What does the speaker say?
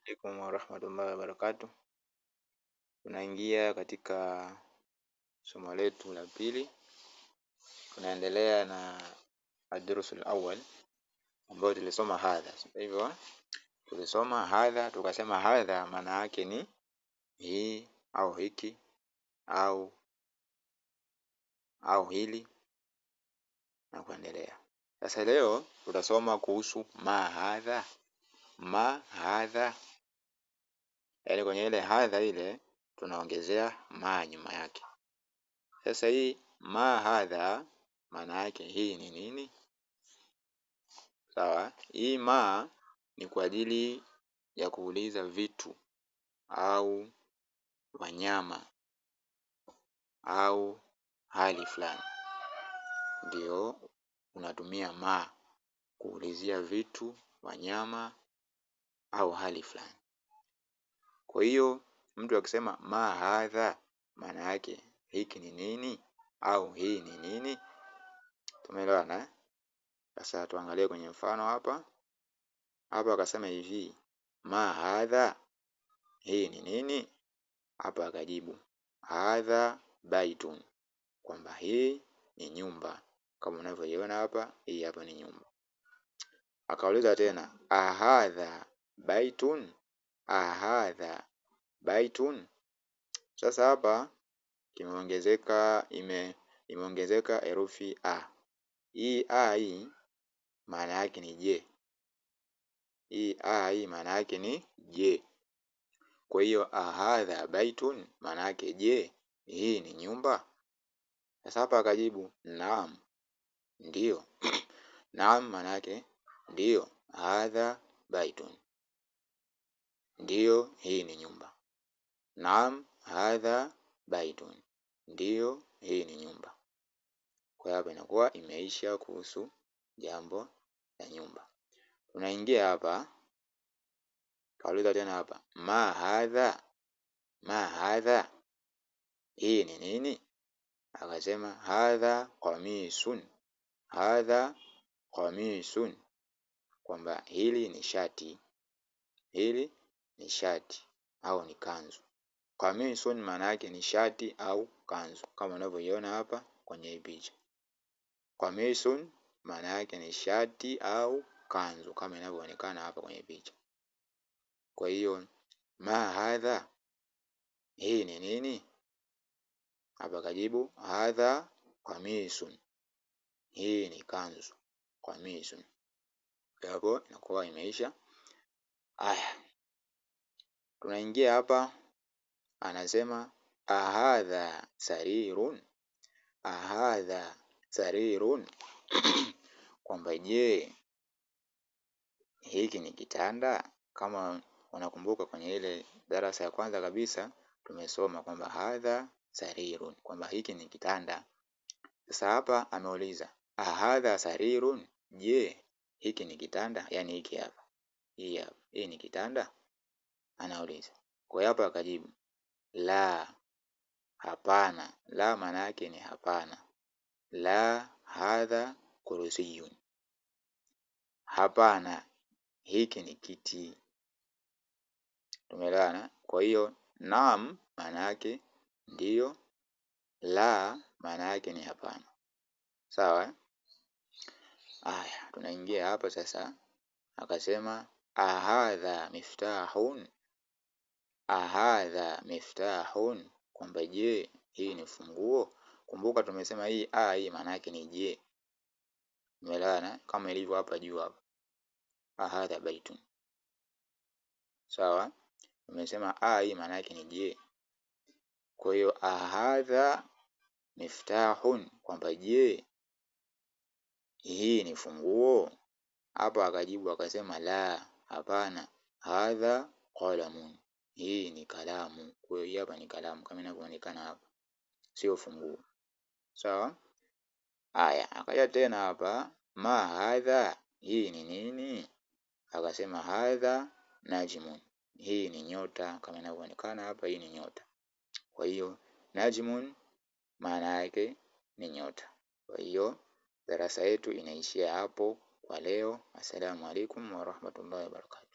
Alaikum warahmatullahi wabarakatuh. Tunaingia katika somo letu la pili, tunaendelea na ad-durusul awwal ambayo tulisoma hadha. Hivyo tulisoma hadha, tukasema hadha maana yake ni hii au hiki au au hili na kuendelea. Sasa leo tutasoma kuhusu ma hadha, ma hadha, yaani kwenye ile hadha ile tunaongezea ma nyuma yake. Sasa hii ma hadha maana yake hii ni nini? Sawa, hii ma ni kwa ajili ya kuuliza vitu au wanyama au hali fulani, ndio unatumia ma kuulizia vitu, wanyama au hali fulani. Kwa hiyo mtu akisema ma hadha, maana yake hiki ni nini au hii ni nini? Tumeelewana eh? Sasa tuangalie kwenye mfano hapa. Hapa akasema hivi ma hadha, hii ni nini? Hapa akajibu hadha baitun, kwamba hii ni nyumba kama unavyoiona hapa, hii hapa ni nyumba. Akauliza tena ahadha baitun, ahadha baitun. Sasa hapa kimeongezeka, imeongezeka herufi a. Hii a hii maana yake ni je. Hii a hii maana yake ni je. Kwa hiyo ahadha baitun maana yake je, hii ni nyumba? Sasa hapa akajibu naam, ndiyo. Naam maana yake ndiyo, hadha baitun, ndiyo hii ni nyumba. Naam hadha baitun, ndiyo hii ni nyumba. Kwa hiyo hapa inakuwa imeisha kuhusu jambo la nyumba. Tunaingia hapa, kauliza tena hapa ma hadha, ma hadha, hii ni nini? Akasema hadha qamisun, hadha qamisun, kwamba hili ni shati, hili ni shati au ni kanzu. Qamisun maana yake ni shati au kanzu kama unavyoiona hapa kwenye hii picha. Qamisun maana yake ni shati au kanzu kama inavyoonekana hapa kwenye picha. Kwa hiyo ma hadha, hii ni nini? Hapa kajibu hadha qamisun, hii ni kanzu. Qamisun hapo inakuwa imeisha. Aya, tunaingia hapa, anasema ahadha sarirun, ahadha sarirun kwamba je, hiki ni kitanda? Kama unakumbuka kwenye ile darasa ya kwanza kabisa tumesoma kwamba hadha sarirun, kwamba hiki ni kitanda. Sasa hapa ameuliza ahadha sarirun, je, hiki ni kitanda? Yani hiki hapa, hii hapa, hii ni kitanda? Anauliza. Kwa hiyo hapa akajibu la, hapana. La maana yake ni hapana. La hadha kursiyun, hapana, hiki ni kiti. Tumeelewana? Kwa hiyo naam maana yake ndiyo, la maana yake ni hapana. Sawa? Aya, tunaingia hapa sasa. Akasema ahadha miftahun, ahadha miftahun, kwamba je, hii ni funguo? Kumbuka tumesema hii a hii maana yake ni je. Umeelewana? Kama ilivyo hapa juu hapa, ahadha baitun. Sawa? Tumesema a hii maana yake ni je. Kwa hiyo ahadha miftahun, kwamba je, hii ni funguo? Hapa akajibu akasema la, hapana, hadha qalamun, hii ni kalamu. Kwa hiyo hii hapa ni kalamu kama inavyoonekana hapa, sio funguo. Sawa? Aya, akaja tena hapa ma hadha, hii ni nini? Akasema hadha najmun, hii ni nyota kama inavyoonekana hapa, hii ni nyota. Kwa hiyo najmun maana yake ni nyota. Kwa hiyo darasa yetu inaishia hapo kwa leo. Assalamu alaikum warahmatullahi wabarakatuh.